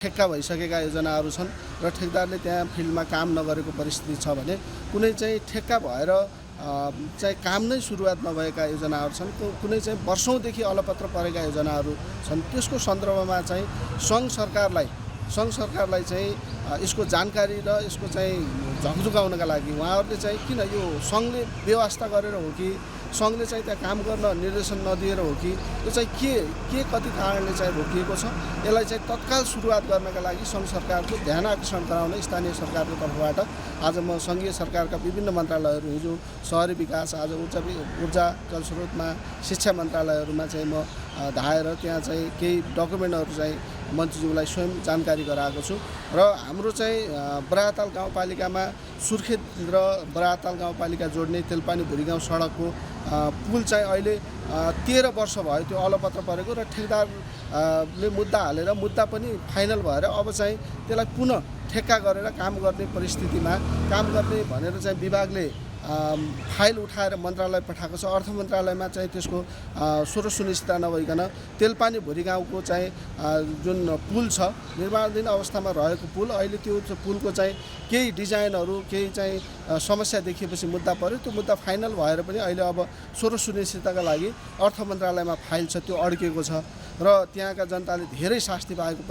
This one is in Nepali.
ठेक्का भइसकेका योजनाहरू छन् र ठेकदारले त्यहाँ फिल्डमा काम नगरेको परिस्थिति छ भने कुनै चाहिँ ठेक्का भएर चाहिँ काम नै सुरुवात नभएका योजनाहरू छन्, कुनै चाहिँ वर्षौँदेखि अलपत्र परेका योजनाहरू छन्। त्यसको सन्दर्भमा चाहिँ सङ्घ सरकारलाई चाहिँ यसको जानकारी र यसको चाहिँ झकझुकाउनका लागि उहाँहरूले चाहिँ किन यो सङ्घले व्यवस्था गरेर हो कि सङ्घले चाहिँ त्यहाँ काम गर्न निर्देशन नदिएर हो कि यो चाहिँ के कति कारणले चाहिँ रोकिएको छ, यसलाई चाहिँ तत्काल सुरुवात गर्नका लागि सङ्घ सरकारको ध्यान आकर्षण गराउन स्थानीय सरकारको तर्फबाट आज म सङ्घीय सरकारका विभिन्न मन्त्रालयहरू, हिजो शहरी विकास, आज ऊर्जा जलस्रोतमा शिक्षा मन्त्रालयहरूमा चाहिँ म धाएर त्यहाँ चाहिँ केही डकुमेन्टहरू चाहिँ मन्त्रीज्यूलाई स्वयं जानकारी गराएको छु। र हाम्रो चाहिँ बराताल गाउँपालिकामा सुर्खेत र बराताल गाउँपालिका जोड्ने तेलपानी भुरीगाउँ सडकको पुल चाहिँ अहिले 13 वर्ष भयो त्यो अलपत्र परेको र ठेकदारले मुद्दा हालेर मुद्दा पनि फाइनल भएर अब चाहिँ त्यसलाई पुनः ठेक्का गरेर काम गर्ने परिस्थितिमा काम गर्ने भनेर चाहिँ विभागले फाइल उठाएर मन्त्रालय पठाएको छ। अर्थ मन्त्रालयमा चाहिँ त्यसको सुनिश्चितता नभइकन तेलपानी भुरीगाउँको चाहिँ जुन पुल छ, निर्माणाधीन अवस्थामा रहेको पुल, अहिले त्यो पुलको चाहिँ केही डिजाइनहरू केही चाहिँ समस्या देखिएपछि मुद्दा पर्यो। त्यो मुद्दा फाइनल भएर पनि अहिले अब सुनिश्चितताका लागि अर्थ मन्त्रालयमा फाइल छ, त्यो अड्किएको छ र त्यहाँका जनताले धेरै शास्ति पाएको